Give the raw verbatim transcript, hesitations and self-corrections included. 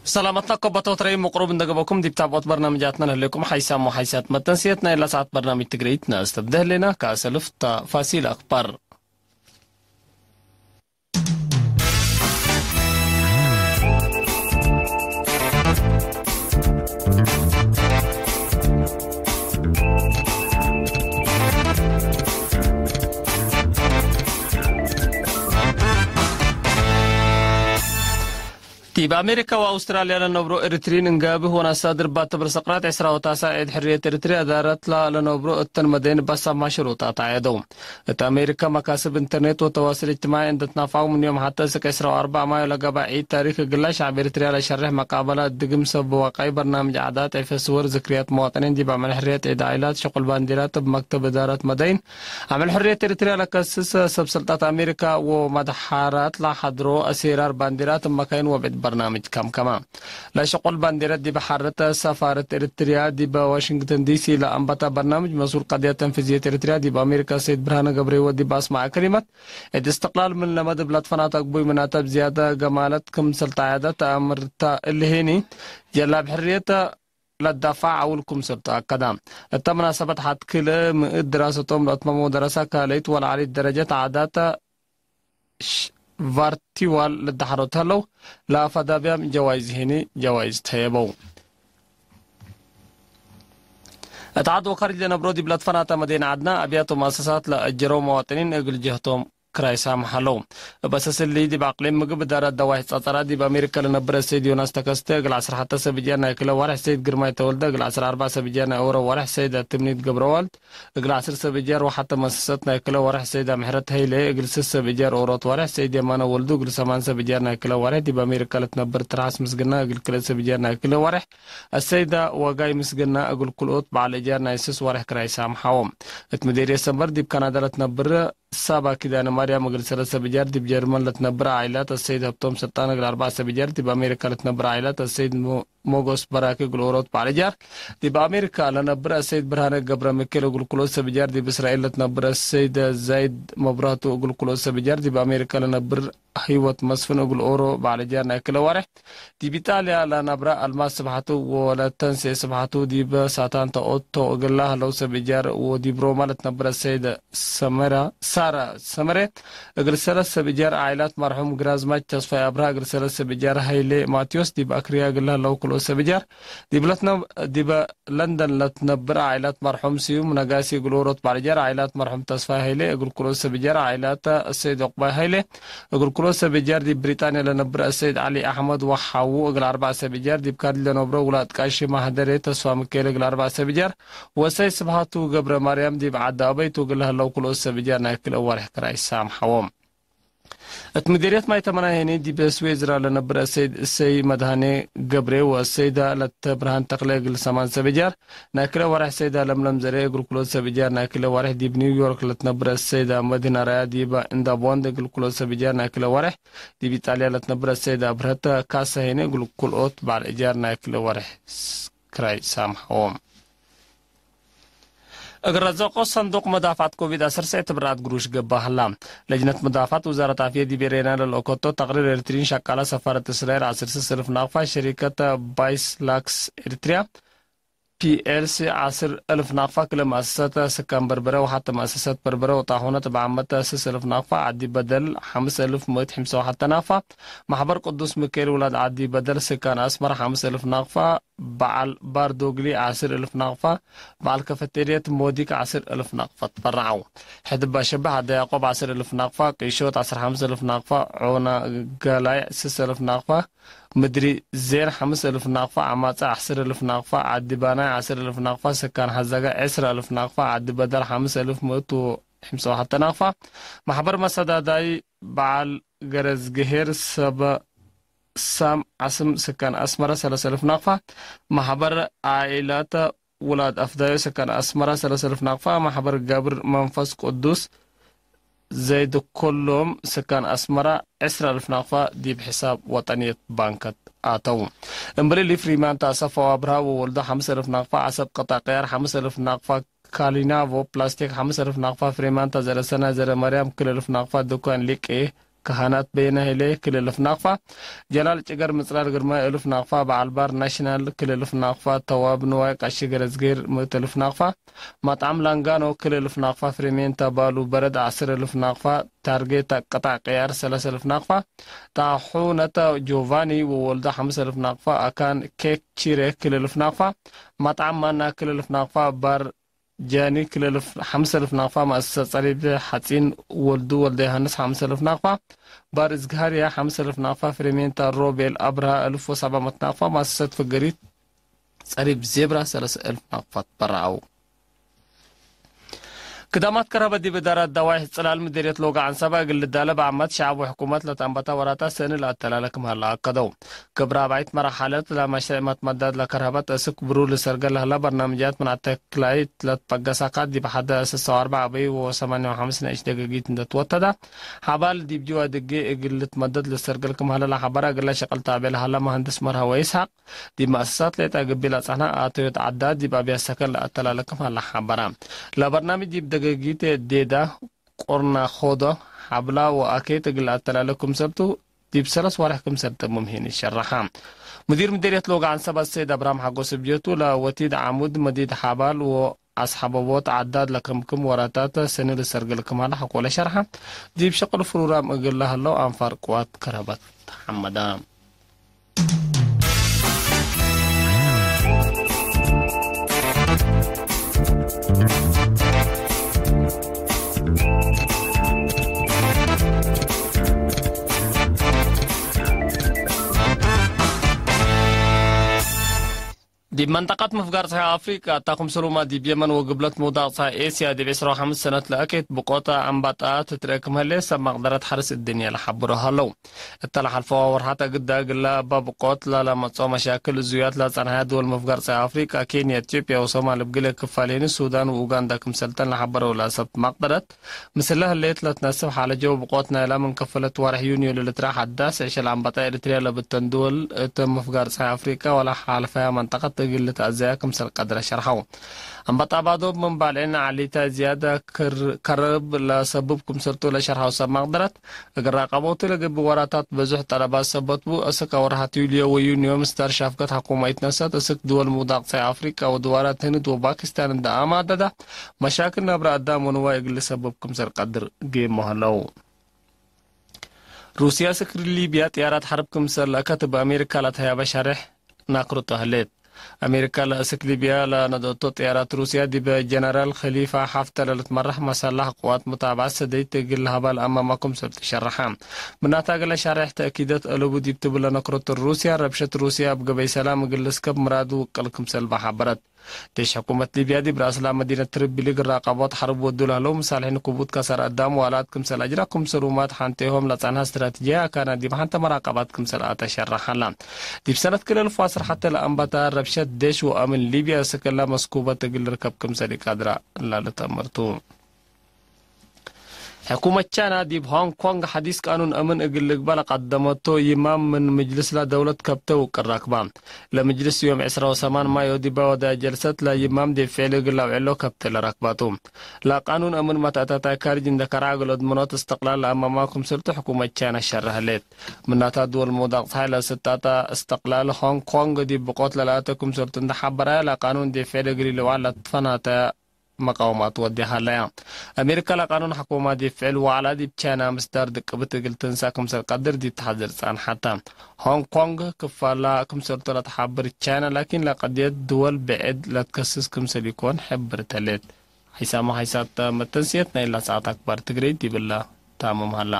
ሰላመትነ ከበቶት ረይ ምቅሩብ እንደ ገበኩም ዲብ ታብኦት በርናምጃትነ ለህሌኩም ሓይሳም ወሓይሳት መተንስየት ናይ ለሰዓት በርናምጅ ትግርይት ነአስተብደ ህሌና። ከአሰልፍ ተፋሲል አክባር። ዲብ አሜሪካ ወአውስትራልያ ለነብሮ ኤሪትሪን እንጋብህ ወነሳድር ባትብር ሰቅራት ዕስራ ወታሰዕ ዒድ ሕርየት ኤሪትሪያ ዳረት ለለነብሮ እተን መደይን በሳማ ሽሩጣት አየደው። እት አሜሪካ መካስብ ኢንተርኔት ወተዋስል እጅትማዒ እንደ ትናፋው ምን ዮም ሐተ እስክ ዕስራ ወአርበዕ ማዮ ለገበእ ዒድ ታሪክ እግላ ሸዕብ ኤሪትሪያ ለሸርሕ መቃበላ ድግም ሰብ ወቃይ በርናምጅ ዓዳት ዒፈ ስወር ዝክርያት መዋጥኒን ዲብ አምዕል ሕርየት ዒድ ዓኢላት ሽቁል ባንዲራት እብ መክተብ እዳረት መደይን አምዕል ሕርየት ኤሪትሪያ ለከስስ ሰብ ሰልጣት አሜሪካ ወመድሐራት ለሐድሮ አሴራር ባንዲራት እብ መካይን ወብዕድ በርናምጅ ከምከመ። ለሽቁል ባንዴረት ዲብ ሐርት ሰፋረት ኤሪትርያ ዲብ ዋሽንግተን ዲሲ ለአንበተ በርናምጅ መስኡል ቀድየት ተንፊዝየት ኤሪትርያ ዲብ አሜሪካ ሰይድ ብርሃነ ገብረህይወት ዲብ አስመዐ ከሊመት፣ ዒድ እስትቅላል ምን ለመድብ ለትፈናተ አግቡይ ምናተ ብዝያደ ገማለት ክምሰል ተአየደ ተአምርተ እሊ ህኒ፣ ጀላብ ሕርየት ለዳፋዕ አውል ክምሰል ተአከደ። እተ መናሰበት ሐት ክል ምእት ድራሰቶም ለአትመመው ደረሰ ካልእት ወለዐሊት ደረጀት ዓዳተ ሽ-፣ ቫርቲዋል ልዳሐሮ ተህለው፣ ለአፋዳብያም ጀዋይዝ ህኒ ጀዋይዝ ተየበው። እት ዐድ ወከርጅ ለነብሮ ዲብ ለትፈናተ መዴን ዐድና፣ አብያት ወመአሰሳት ለአጀረው መዋጥኒን እግል ጀህቶም ክራይ ሳምሕ ሀለው። እብ አሰስ እሊ፣ ዲብ አቅሊም ምግብ እዳረት ደዋይሕ ጸጸራ ዲብ አሜሪካ ለነብር አሰይድ ዮናስ ተከስተ እግል ዐስር ሐተ ሰብ እጃር ናይ ክለ ወርሕ፣ ሰይድ ግርማይ ተወልደ እግል ዐስር አርበዕ ሰብ እጃር ናይ ኦሮ ወርሕ፣ ሰይድ አትምኒት ገብረዋልድ እግል ዐስር ሰብ እጃር ወሐተ መሰሰት ናይ ክለ ወርሕ፣ ሰይድ አምሕረት ሀይሌ እግል ስስ ሰብ እጃር ኦሮት ወርሕ፣ ሰይድ የማነ ወልዱ እግል ሰማን ሰብ እጃር ናይ ክለ ወርሕ፣ ዲብ አሜሪካ ለትነብር ትርሐስ ምስግና እግል ክለ ሰብ እጃር ናይ ክለ ወርሕ፣ አሰይዳ ወጋይ ምስግና እግል ክልኦት በዐል እጃር ናይ ስስ ወርሕ ክራይ ሳምሐዎም። እት ምዴርየት ሰመር ዲብ ካናዳ ለትነብር ሳባ ኪዳነ ማርያም እግል ሰለስ ሰብ እጃር፣ ዲብ ጀርመን ለትነብር ዓኢላት አሰይድ ሀብቶም ሰልጣን እግል አርበዕ ሰብ እጃር፣ ዲብ አሜሪካ ለትነብር ዓኢላት አሰይድ ሞ-፣ ሞጎስ በራኪ እግል ኦሮት በዐል እጃር፣ ዲብ አሜሪካ ለነብር አሰይድ ብርሃነ ገብረ ሚካኤል እግል ክልኦት ሰብ እጃር፣ ዲብ እስራኤል ለትነብር አሰይድ ዛይድ መብራቱ እግል ክልኦት ሰብ እጃር፣ ዲብ አሜሪካ ለነብር ህይወት መስፍን እግል ኦሮ በዐል እጃር ናይ ክለ ወርሕ፣ ዲብ ኢጣልያ ለነብረ አልማዝ ስብሐቱ ወለተንሴ ስብሐቱ፣ ዲብ ሳታን ተኦቶ እግላ ህለው ሰብ እጃር ወዲብ ሮማ ለትነብረ ሰይድ ሰመራ፣ ሳራ ሰመሬ እግል ሰለስ ሰብ እጃር፣ ዓኢላት መርሑም ግራዝማች ተስፋይ አብርሃ እግል ሰለስ ሰብ እጃር፣ ሀይሌ ማቴዎስ ዲብ አክርያ እግላ ህለው ክልኦት ሰብ እጃር፣ ዲብ ለትነ-፣ ዲበ ለንደን ለትነብር ዓኢላት መርሑም ስዩም ነጋሲ እግል ኦሮት በዐል እጃር፣ ዓኢላት መርሑም ተስፋይ ሀይሌ እግል ክልኦት ሰብ እጃር፣ ዓኢላት አሰይድ ዑቅባይ ሀይሌ እግል ክልኦት ሰብ እጃር፣ ዲብ ብሪጣንያ ለነብር አሰይድ ዐሊ አሕመድ ወሐዉ እግል አርበዕ ሰብ እጃር፣ ዲብ ካርጅ ለነብሮ ውላድ ቃሺ ማህደሬ ተስፋ ሚካኤል እግል አርበዕ ሰብ እጃር፣ ወሰይድ ስብሐቱ ገብረ ማርያም ዲብ ዐዲ አበይቱ እግል ለህለው ክልኦት ሰብ እጃር ናይ ክልኤ ወርሕ ክራይ ሳምሐዎም። እት ምዴርየት ማይ ተመናይ ህኔ ዲብ ስዌዝራ ለነብር አሰይድ እሰይ መድሃኔ ገብሬ ወአሰይዳ ለተ ብርሃን ተክለ እግል ሰማን ሰብ እጃር ናይ ክለ ወርሕ፣ ሰይዳ ለምለም ዘርኤ እግል ክልኦት ሰብ እጃር ናይ ክለ ወርሕ፣ ዲብ ኒውዮርክ ለትነብር አሰይዳ መድህን አርአያ ዲበ እንዳ ቦንድ እግል ክልኦት ሰብ እጃር ናይ ክለ ወርሕ፣ ዲብ ኢጣልያ ለትነብር አሰይዳ አብርሀተ ካሳ ህኔ እግል ክልኦት በዐል እጃር ናይ ክለ ወርሕ ክራይ ሳምሐዎም። እግል ረዘቆ ሰንዱቅ መዳፋት ኮቪድ ዐሰርተ ትብርዓት ግሩሽ ገብአ ሀላ። ለጅነት መዳፋት ውዛረት ዓፍየት ዲብ ኤሬና ለልኦከቶ ተቅሪር፣ ኤሪትሪን ሸቃላ ሰፋረት እስራኤል ዐስር ስስ እልፍ ናቅፋ፣ ሸሪከት ባይስላክስ ኤሪትሪያ ፒኤልሲ ዐስር እልፍ ናቅፋ፣ ክለ መአሰሰት ስካን በርበረ ወሐተ መአሰሰት በርበረ ወጣሑነት እብ ዓመት ስስ እልፍ ናቅፋ፣ ዐዲ በደል ሐምስ እልፍ ምእት ሕምሰ ወሐተ ናቅፋ፣ ማሕበር ቅዱስ ሚካኤል ውላድ ዐዲ በደል ስካን አስመር ሐምስ እልፍ ናቅፋ፣ በዐል ባር ዶግሊ ዐስር እልፍ ናቅፋ፣ በዐል ከፈቴርየት ሞዲክ ዐስር እልፍ ናቅፋ ትበረዐው። ሕድብ አሸብሕ አደ ያቆብ ዐስር እልፍ ናቅፋ፣ ቂሾት ዐስር ሐምስ እልፍ ናቅፋ፣ ዖና ጋላይ ስስ እልፍ ናቅፋ፣ ምድሪ ዜን ሐምስ እልፍ ናቅፋ፣ አማጽእ ዐስር እልፍ ናቅፋ፣ ዐዲ ባናይ ዐስር እልፍ ናቅፋ፣ ስካን ሐዘገ ዕስር እልፍ ናቅፋ፣ ዐዲ በደል ሐምስ እልፍ ምእት ወሕምሰ ወሐተ ናቅፋ፣ ማሕበር መሰዳዳይ በዐል ገረዝግሄር ሰበ ሳም ዓስም ስካን አስመረ ሰለስ እልፍ ናቅፋ፣ ማሕበር ዓኢላት ውላድ አፍዳዮ ስካን አስመረ ሰለስ እልፍ ናቅፋ፣ ማሕበር ገብር መንፈስ ቅዱስ ዘይድ ኩሎም ስካን አስመረ ዕስረ እልፍ ናቅፋ ዲብ ሕሳብ ወጠንየት ባንከት አተው። እምብሊ ፍሪማንታ አሰፋው አብርሃ ወወልዶ ሐምስ እልፍ ናቅፋ፣ ዐሰብ ቅጣ ቅያር ሐምስ እልፍ ናቅፋ፣ ካሊናቮ ፕላስቲክ ሐምስ እልፍ ናቅፋ፣ ፍሪማንታ ዘረሰናይ ዘረማርያም ክል እልፍ ናቅፋ፣ ዱካን ሊቄ ካህናት በየነ ሄሌ ክልል እፍ ናቅፋ፣ ጀላል ጭገር ምጽላል ግርማይ እሉፍ ናቅፋ፣ በዓል ባር ናሽናል ክልል እፍ ናቅፋ፣ ተዋብ ንዋይ ቀሺ ገረዝጌር ምእት እሉፍ ናቅፋ፣ መጥዓም ላንጋኖ ክልል እፍ ናቅፋ፣ ፍሬሜንታ ባሉ በረድ ዐስር እሉፍ ናቅፋ፣ ታርጌታ ቅጣዕ ቅያር ሰለስ እሉፍ ናቅፋ፣ ጣሑነተ ጆቫኒ ወወልዱ ሐምስ እሉፍ ናቅፋ፣ አካን ኬክ ቺሬ ክልል እፍ ናቅፋ፣ መጥዓም ማና ክልል እፍ ናቅፋ፣ ባር ጃኒ ክልል እፍ-፣ ሐምስ እሉፍ ናቅፋ፣ መአሰሰት ጸሊብ ሐጺን ወልዱ ወልደ ዮሐንስ ሐምስ እሉፍ ናቅፋ፣ ባር እዝግሃርያ ሐምስ እሉፍ ናቅፋ፣ ፍሬሜንታ ሮቤል አብርሃ እሉፍ ወሰብዓ ምእት ናቅፋ፣ መአሰሰት ፍገሪት ጸሊብ ዜብራ ሰለስ እሉፍ ናቅፋ ትበረዐው። ክዳማት ከረበ ዲብ እዳራት ደዋይሕ ጽላል ምዴርየት ሎጋ ዐንሰበ እግል ልዳለ በአመት ሸዐብ ወሕኩመት ለተአንበተ ወራታት ሰኒ ለአተላለ ክም ሀለ አከደው። ክም ራብዐይት መርሐለት ለመሽርዕ መትመዳድ ለከርሀበት እስክ ብሩር ልሰርገል ለህለ በርናምጃት ምን አተክላይት ለትበገሰ ካት ዲብ ሐደ ሰሰው አርበዕ አበይ ወሰማንያ ወሐምስ ነእሽ ደገጊት እንደ ትወተደ ሐባል ዲብ ጅዋ ድጌ እግል ልትመደድ ልሰርገል ክም ሀለ ለሐበረ እግለ ሸቅል ታቤ ለሀለ መሀንድስ መርሀወ ይስሐቅ ዲብ መአሰሳት ሌጠ ግቢ ለጸንሐ አተዮት ዐዳት ዲብ አብያት ሰከን ለአተላለ ክም ሀለ ሐበረ። ለበርናምጅ ዲብ ደገጊት ዴዳ ቆርናኾዶ፣ ሐብላ ወአኬት እግል አተላለ ክምሰልቱ ዲብ ሰለስ ወሬሕ ክምሰል ተምም ሄን ሸረሐ። ሙዲር ምዴርየት ሎጋ ዐንሰብ አሰይድ አብርሃም ሐጎስ እብ ጀቱ፣ ለወቲድ ዓሙድ መዲድ ሐባል ወአስሐበቦት ዐዳድ ለክምክም ወራታት ሰኒ ልሰርግል ክማለ ሐቆለ ሸርሐ። ዲብ ሸቅል ፍሩራም እግል ለሀለው አንፋር ቅዋት ከረበት ተሐመደ። ዲብ መንጠቀት ምፍጋር ጸሓይ አፍሪቃ፣ እታ ክምሰሉመ ዲብ የመን ወግብለት ምውዳቅ ጸሓይ ኤስያ፣ ዲብ ዕስራ ወሐምስ ሰነት ለአኬት ብቆት አንበጣ ትትረአ ክም ህሌት ሰብ መቅደረት ሐርስ እድንየ ለሐብሮ ሀለው። እተ ለሐልፈወ ወርሓት አግዳ እግለ እበ ብቆት ለለመጽኦ መሻክል እዙያት ለጸንሐየ ድወል ምፍጋር ጸሓይ አፍሪቃ፣ ኬንያ፣ ኢትዮጵያ ወሶማል እብ ግለ ክፋል ሄኒ ሱዳን ወኡጋንዳ ክምሰልተን ለሐበረው ለሰብት መቅደረት፣ ምስለ ህሌት ለትነስብ ሓለ ጀው ብቆት ናይላ ምን ከፈለት ወርሕ ዩንዮ ለልትረእ ሐዳስ ዕሸል አንበጣ ኤሪትርያ ለብተን ድወል እት ምፍጋር ጸሓይ አፍሪቃ ወለሐልፈያ መንጠቀት እግል ልትአዘያ ክምሰል ቀድረ ሸርሐው። አንበጣ ባዶብ ምን ባልዒን ዓሊተ ዝያደ ክር-፣ ከርብ ለሰብብ ክምሰልቱ ለሸርሐው ሰብ መቅደረት፣ እግል ራቀቦቱ ለገብእ ወራታት በዙሕ ጠለባት ሰበት ቡ። እስክ አወርሃት ዩልዮ ወዩንዮ ምስዳር ሻፍገት ሐኩመ ኢትነሰት፣ እስክ ድወል ምውዳቅ ጸሓይ አፍሪቃ ወድዋራት ህንድ ወፓኪስታን እንደ አማደዳ፣ መሻክል ነብረ አዳም ወንዋይ እግል ልሰብብ ክምሰል ቀድር ጌሞ ሀለው። ሩስያ እስክ ሊብያ ጥያራት ሐርብ ክምሰል ለአከት እብ አሜሪካ ለተህያበ ሸሬሕ ናክርቶ ህሌት። አሜሪካ ለእስክ ሊብያ ለነደአቶ ጥያራት ሩስያ ዲበ ጀነራል ከሊፋ ሐፍተር ለልትመራሕ መሰላሕ ቅዋት ሙታብዐት ሰደይት እግል ለሀባ ለአማማ ክምሰል ትሸረሐ። ምናተ እግለ ሸሬሕ ተእኪደት አለቡ ዲብ ትብል ለነክርቶ ሩስያ፣ ረብሸት ሩስያ እብ ገበይ ሰላም እግል ልስከብ ምራዱ ውቅል ክምሰል በሐበረት። ዴሽ ሕኩመት ሊብያ ዲብ ረአስላ መዲነት ትሪብሊ እግል ራቀቦት ሐርብ ወዱ ለህለው ምሳልሒን ክቡድ ከሰር አዳም ወአላት ክምሰል አጅራ ክምሰል ውማት ሐንቴሆም ለጸንሐ እስትራቲጂያይ አካና ዲብ ሐንተ መራቀባት ክምሰል አተ ሸረሕ ሀላ። ዲብ ሰነት ክል አልፍ ወዐስር ሐቴ ለአንበታ ረብሸት ዴሽ ወአምን ሊብያ እስክላ መስኩበት እግል ልርከብ ክምሰል ኢቀድራ ለልተምርቱ። ሕኩመት ቻይና ዲብ ሆንግ ኮንግ ሐዲስ ቃኑን አምን እግል ልግበእ ለቀደመቱ ይማም ምን ምጅልስ ለደውለት ከብተ ውቅል ረክባ። ለምጅልስ ዮም ዕስራ ወሰማን ማዮ ዲበ ወደ ጀልሰት ለይማም ዲብ ፍዕል እግል ለአውዕሎ ከብተ ለረክባቱ። ለቃኑን አምን መተአተታይ ካርጅ እንደ ከረዐ እግል አድምኖት እስትቅላል ለአማማ ክምሰልቱ ሕኩመት ቻይና ሸርሐ ህሌት። ምናተ ድወል ምውዳቅ ጸሓይ ለስጣጣ እስትቅላል ሆንግ ኮንግ ዲብ ብቆት ለለአተ ክምሰልቱ እንደ ሐበራየ ለቃኑን ዲብ ፍዕል እግል ኢልውዓል ለትፈናተ መቃወማት ወዴ ሀለያ። አሜሪካ ለቃኑን ሐኩመ ዲብ ፍዕል ወዐላ ዲብ ቻይና ምስዳር ድቅብት እግል ትንሳእ ክምሰል ቀድር ዲብ ተሐዝር ጸንሐተ። ሆንግ ኮንግ ክፋላ ክምሰልቱ ለተሓብር ቻይና፣ ላኪን ለቀድየት ድወል ብዕድ ለትከስስ ክምሰል ኢኮን ሕብርት ህሌት። ሐይሳመ ሐይሳት መተንስየት ናይላ ሰዓት አክባር ትግሬ ዲብላ ታምም ሀላ።